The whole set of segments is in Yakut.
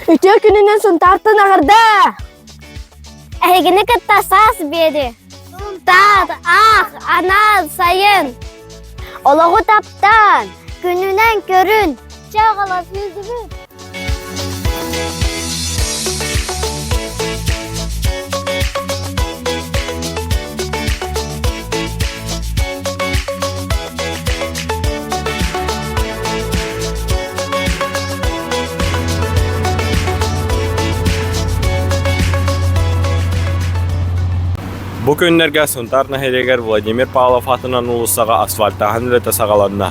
Үтүө күнүнэн Сунтаартан аҕарда! Эһигини кытта саас биэри. Сунтаар, аах, анаан, сайын. Олоҕу таптаан, күнүнэн көрүн. Чэ, оҕолор, сүүрдүбүт. Бу күннэргэ Сунтаар нэһилиэгэр Владимир Павлов аатынан уулуссаҕа асфальтааһын үлэтэ саҕаланна.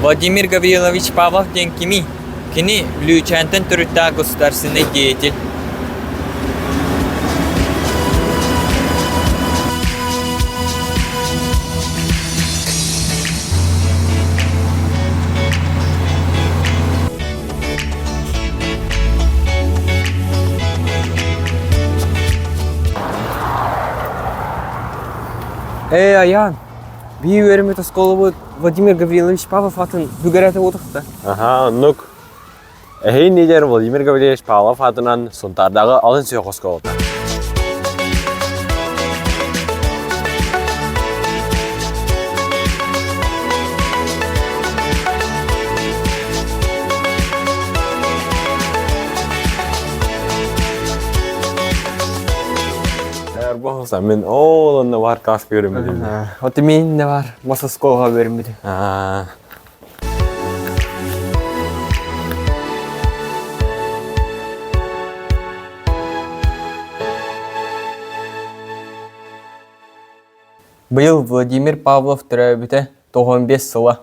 Владимир Гаврилович Павлов диэн кимий? Кини Бүлүүчээнтэн төрүттээх государственнай деятель. Эй, Аян, бии үөрэммит оскуолабыт Владимир Гаврилович Павлов атын бүгэрэтэ буотахта. Аха, оннук. Эһиин лидер Владимир Гаврильевич Павлов аатынан Сунтаардааҕы алын сүһүөх оскуолата. Эрбоһуса мин ол онно бар каас көрүммүтүм. Оты мин да бар мас оскуолаҕа көрүммүтүм. Аа. Быйыл Владимир Павлов төрөөбүтэ 95 сыла.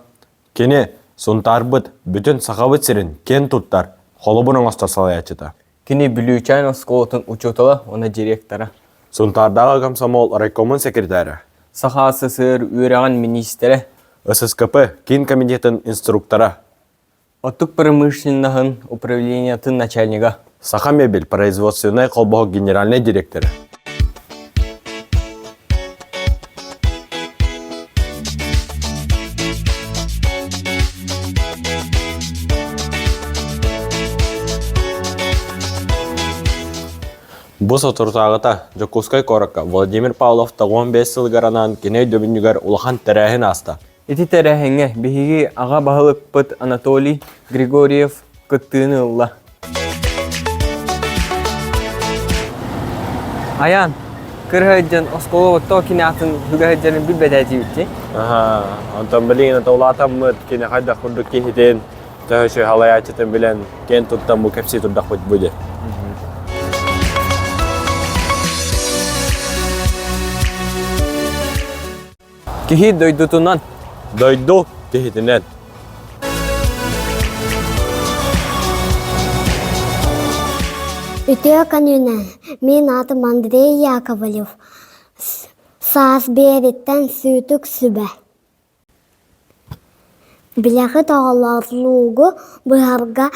Кини Сунтаарбыт бүтүн Сахабыт сирин киэн туттар, холобур оҥостор салайааччыта. Кини Бүлүүчээн оскуолатын учуутала уонна директора. Сунтаардааҕы комсомол райкомун секретаря. Саха СССР үөрэҕин миниистирэ. ССКП Киин комитетын инструктора. Оттук промышленноһын управлениетын начальнига. Саха мебель производственнай холбоһук генеральнай директора. Бу соторутааҕыта Дьокуускай куоракка Владимир Павлов 95 сылыгар анаан кини өйдөбүнньүгэр улахан тэрээһин ааста. Ити тэрээһиҥҥэ биһиги аҕа баһылыкпыт Анатолий Григорьев кыттыыны ылла. Айаан, кырыһайдьан оскуола оттоо кини атын үгэһэддьэрин билбэтэ этибит Аха, онтон билигин ата улаатаммыт, кини хайдах курдук киһитин, төһө халайааччытын билэн, киэн туттан бу кэпсии турдахпыт бу дии. Киһи дойдутунан. Дойду киһитинэн. Үтүө күнүнэн, мин аатым Андрей Яковлев. Саас биэриттэн сүүтүк сүбэ. Билэхит оҕолор луугу быһарга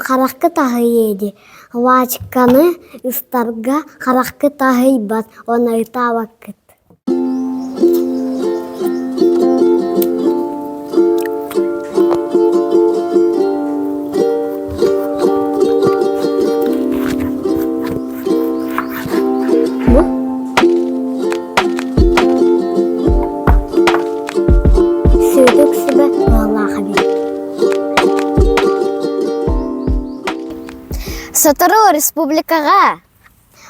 хараххыт аһыйыа дии, лаачыканы ыстарга хараххыт аһыйбат уонна ытаабаккыт. Бу Сүүтүк сүбэ туһалаах эбит. Сотору республикаҕа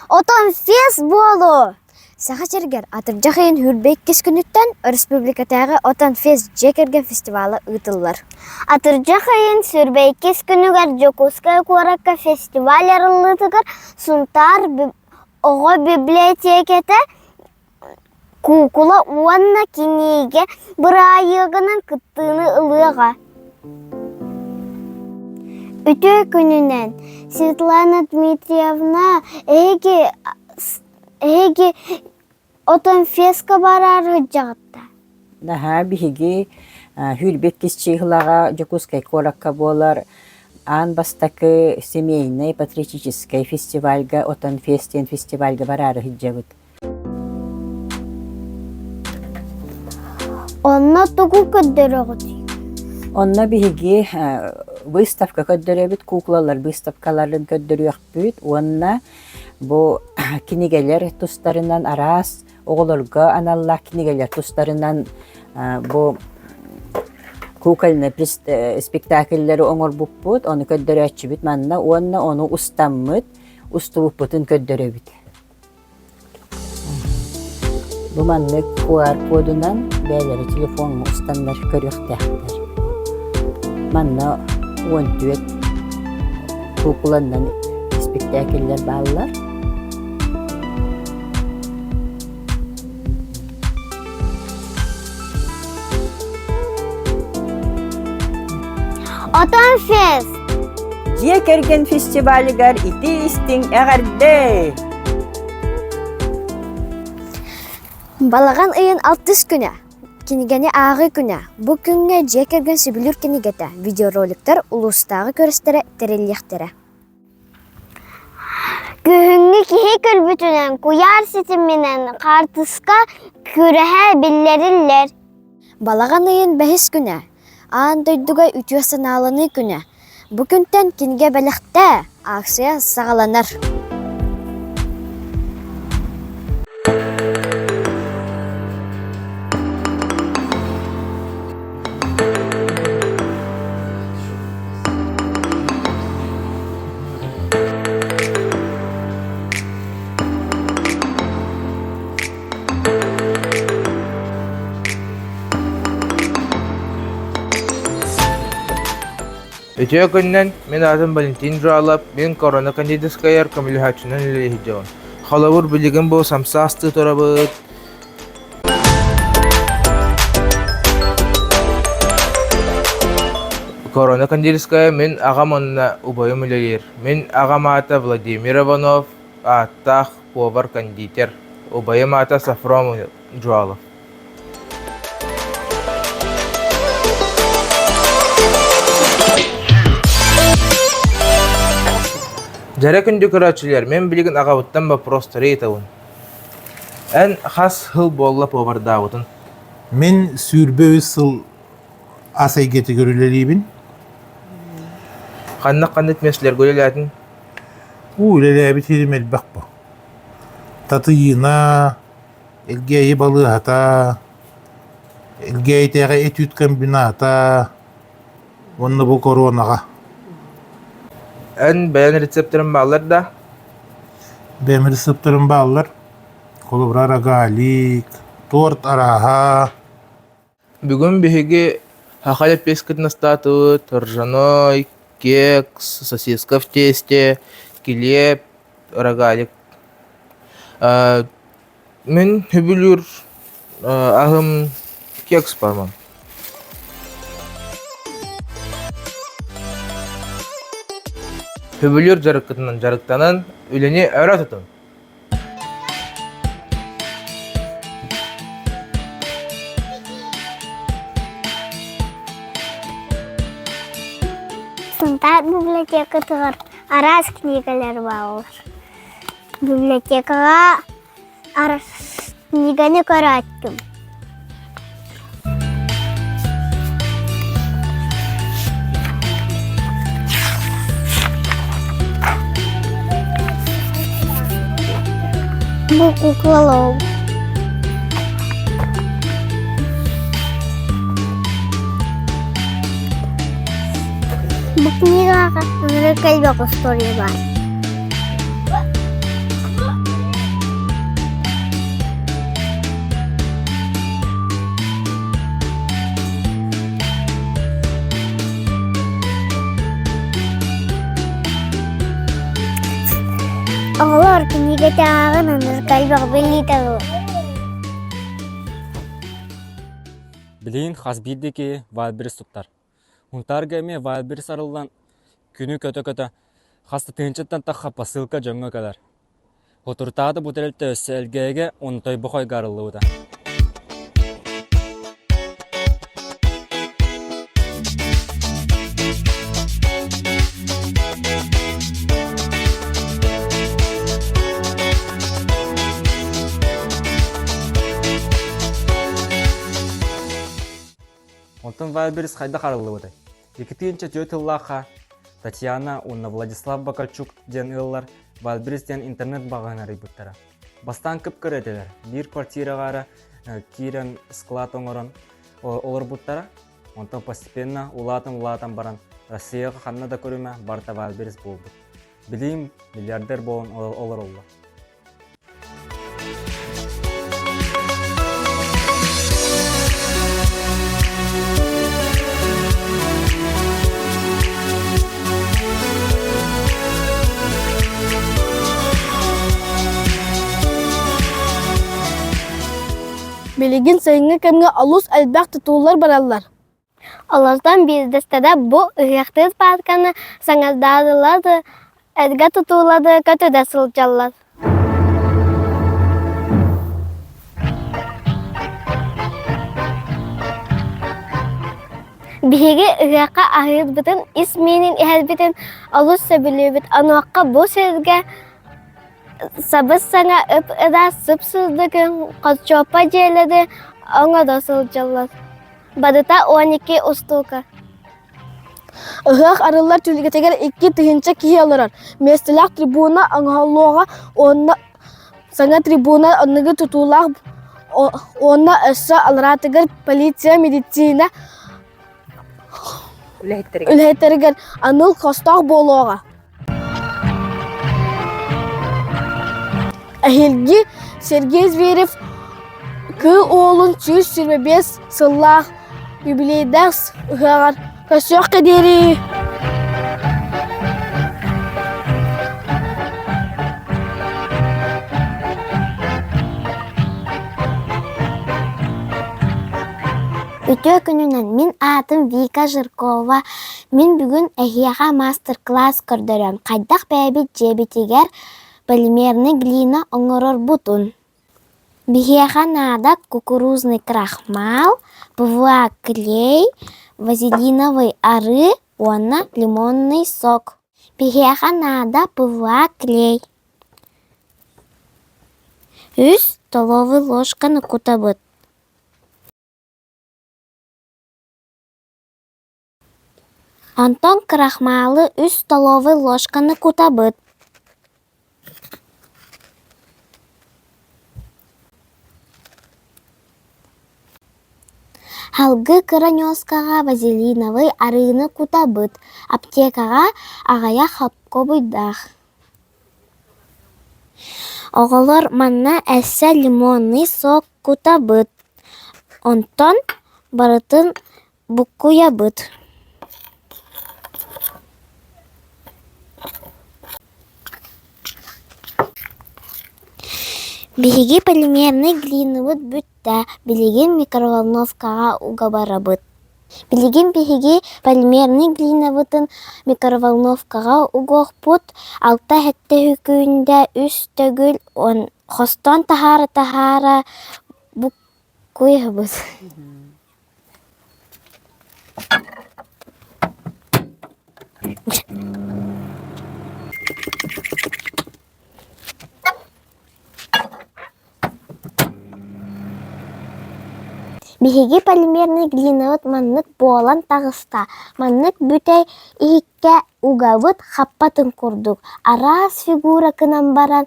отон фест буолуо! Саха сиригэр атырдьах ыйын сүүрбэ иккис күнүттэн республикатааҕы Отон фест дьиэ кэргэн фестивала ыытыллар. Атырдьах ыйын 22 күнүгэр Дьокуускай куоракка фестиваль арыллыытыгар Сунтаар оҕо библиотеката куукула уонна кинигэ бырайыагынан кыттыыны ылыаҕа. Үтүө күнүнэн, Светлана Дмитриевна, эһиги эһиги отон феска бараары сылдьаҕыт да? Наһаа биһиги сүүрбэ иккис чыыһылаҕа Дьокуускай куоракка буолар аан бастакы семейнай патриотическай фестивальга отон фест диэн фестивальга бараары сылдьабыт. Онно тугу көрдөрөҕүтүй? Онно биһиги выставка көрдөрөбүт, куклалар выставкаларын көрдөрүөхпүт уонна бу кинигэлэр тустарынан араас оҕолорго аналлаах кинигэлэр тустарынан бу кукольный спектакльлэри оҥорбуппут, ону көрдөрөөччүбүт манна уонна ону устаммыт, устубуппутун көрдөрөбүт. Бу маннык QR-кодунан бэйэлэрэ телефоҥҥа устаннар көрүөхтээхтэр. Манна 14 куукуланнан испиктээкиллэр бааллар. Отон фест! Дьиэ кэргэн фестивалыгар ити истиҥ эҕэрдэ! Балаҕан ыйын алтыс күнэ, кинигэни ааҕыы күнэ. Бу күҥҥэ дьиэ кэргэн сөбүлүүр кинигэтэ, видеороликтар улуустааҕы көрүстэрэ тэриллиэхтэрэ. Күһүҥҥү киһи көрбүтүнэн куйаар ситиминэн хаартыска күрэһэ биллэриллэр. Балаҕан ыйын бэһис күнэ, аан дойдуга үтүө санааланыы күнэ. Бу күнтэн кинигэ бэлэхтээ акция саҕаланар. Үтүө күнүнэн, мин аатым Валентин Жуалов, мин Корона кондитерскайар көмөлөһөөччүнэн үлэлии сылдьабын. Холобур, билигин бу самса астыы турабыт. Корона кондитерская мин аҕам уонна убайым үлэлиир. Мин аҕам аата Владимир Иванов, ааттаах повар-кондитер. Убайым аата Софрон Жуалов. Дьэрэ күндү көрөөччүлэр, мин билигин аҕабыттан боппуруостары ыйытабын. Эн хас сыл буолла повардаабытын? Мин 23 сыл ас эйгэтигэр үлэлиибин. Ханнык-ханнык миэстэлэргэ үлэлээтиҥ? Уу, үлэлээбит сирим элбэх бу. Татыйыына, Элгээйи балыыһата, Элгээйитээҕи эт-үүт комбината уонна бу коронаҕа. Эн бэйэн рецептерин бааллар да? Бэйэм рецептерим бааллар. Холобура рогалик, торт арааһа. Бүгүн биһиги саха лэппиэскэтин астаатыбыт, ржаной, кекс, сосиска в тесте, килиэп, рогалик. Мин сөбүлүүр аһым кекс по-моему. Сөбүлүүр дьарыккытынан дьарыктанан, үлэни өрө тутун. Сунтаар библиотекатыгар араас книгалар бааллар. Библиотекаҕа Книганы көрөөттүм. Бу куклалов. Бу книгаҕа ынырык элбэх история баар. Оҕолор кинигэтэ ааҕан ынырык элбэх билиитэ ылар. Билигин хас биирдии киһи Wildberries туттар. Һунтаарга эмиэ Wildberries арыллан күнү көтө-көтө хас да тыһыынчаттан тахха посылка дьоҥҥо кэлэр. Соторутааҕыта бу тэрилтэ өссө Элгээйигэ уонна Тойбохойго арыллыбыта. Онтон Wildberries хайдах арыллыбытай? 2004 сыллаахха Татьяна уонна Владислав Бакальчук диэн ыаллар Wildberries диэн интернет-маҕаһыын арыйбыттара. Бастаан кып-кыра этилэр. Биир квартираҕа эрэ киирэн склад оҥорон олорбуттара. Онтон постепенно улаатан-улаатан баран Россияҕа ханна да көрүмэ барыта Wildberries буолбут. Билигин миллиардер буолан олороллор. Билигин сайыҥҥы кэмҥэ олус элбэх тутуулар бараллар. Олортон биирдэстэрэ бу ыһыахтыыр паарканы саҥардаарылар эргэ тутуулары көтүрэ сылдьаллар. Биһиги ыһыахха аһыырбытын, ис миинин иһэрбитин олус сөбүлүүбүт. Онуоха бу сиргэ сабыс-саҥа ып-ыраас сып-сырдык хорчуоппа дьиэлэри оҥоро сылдьаллар. Барыта 12 устуука. Ыһыах арыллар түһүлгэтигэр 2000 киһи олорор. Миэстэлээх трибуна оҥоһуллуоҕа уонна саҥа трибуна аныгы тутуулаах уонна өссө алараатыгар полиция, медицина үлэһиттэригэр анал хостоох буолуоҕа. Эһиилги Сергей Зверев Кыыл Уолун 125 сыллаах юбилейдаах ыһыаҕар көрсүөххэ диэри! Үтүө күнүнэн мин аатым Вика Жиркова. Мин бүгүн эһиэхэ маастар-кылаас көрдөрөм, хайдах бэйэбит дьиэбитигэр полимерный глина оҥорорбутун. Биһиэхэ наада кукурузный крахмал, ПВА клей, вазелиновый арыы уонна лимонный сок. Биһиэхэ наада ПВА клей. Үс столовый ложканы кутабыт. Онтон крахмалы үс столовай ложканы кутабыт. Салгыы кыра ньуоскаҕа вазелиновай арыыны кутабыт, аптекаҕа аҕыйах хопкобуйдаах. Оҕолор манна өссө лимонный сок кутабыт, онтон барытын буккуйабыт. Биһиги полимернай глинабыт бүттэ, билигин микроволновкаҕа уга барабыт. Билигин биһиги полимернай глинабытын микроволновкаҕа угуохпут, алта-сэттэ күндэ үс төгүл хостоон таһаара-таһаара буккуйабыт. Биһиги полимернай глинабыт маннык буолан таҕыста, маннык бүтэй иһиккэ угабыт хаппатын курдук, араас фигура гынан баран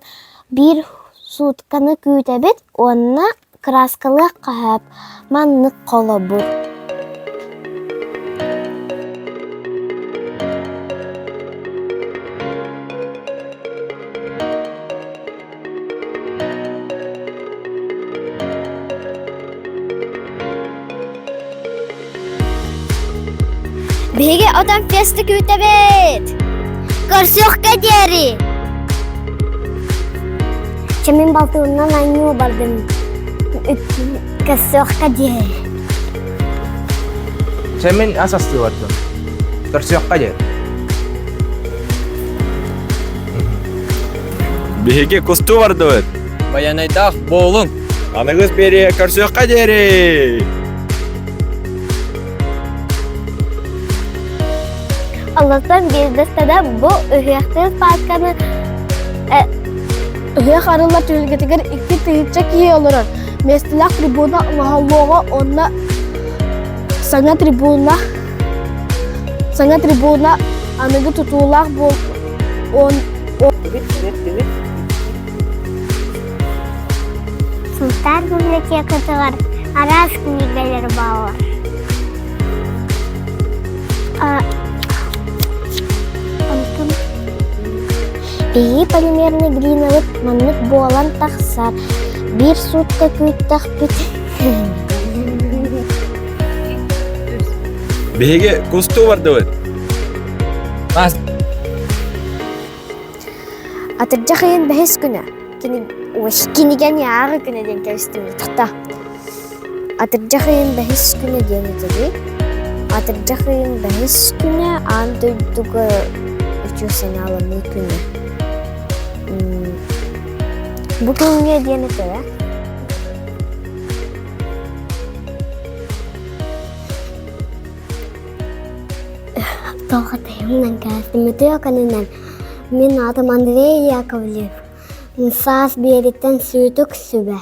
биир суутканы күүтэбит уонна кырааскалыахха сөп, маннык холобур. Биһиги отон феста күүтэбит! Көрсүөххэ диэри! Чэ мин балтыбынан анньыы бардым. Көрсүөххэ диэри. Чэ мин ас астыы бардым. Көрсүөххэ диэри. Биһиги кустуу бардыбыт. Байанайдаах буолуҥ! Аныгыс биэрии көрсүөххэ диэри! Олортон биирдэстэрэ бу ыһыахтыыр паарканы Ыһыах арыллар түһүлгэтигэр 2000 киһи олорор. Миэстэлээх трибуна оҥоһуллуоҕа уонна Саҥа трибуна Саҥа трибуна аныгы тутуулаах буол он Сунтаар библиотекатыгар араас кинигэлэр бааллар. Онтон биһиги полимерный глинабыт маннык буолан тахсар. Биир суутка күүттэхпит. Биһиги кустуу бардыбыт. Атырдьах ыйын бэһис күнэ. Кини кинигэни ааҕы күнэ диэн кэбистим тахта. Атырдьах ыйын бэһис күнэ диэн этэбит. Атырдьах ыйын бэһис күнэ аан дойдуга үтүө санааланыы күнэ. Бу күҥҥэ диэн этэрэ. Тоҕотайымынан кээстим үтүө күнүнэн мин аатым Андрей Яковлев. Саас биэриттэн сүүтүк сүбэ.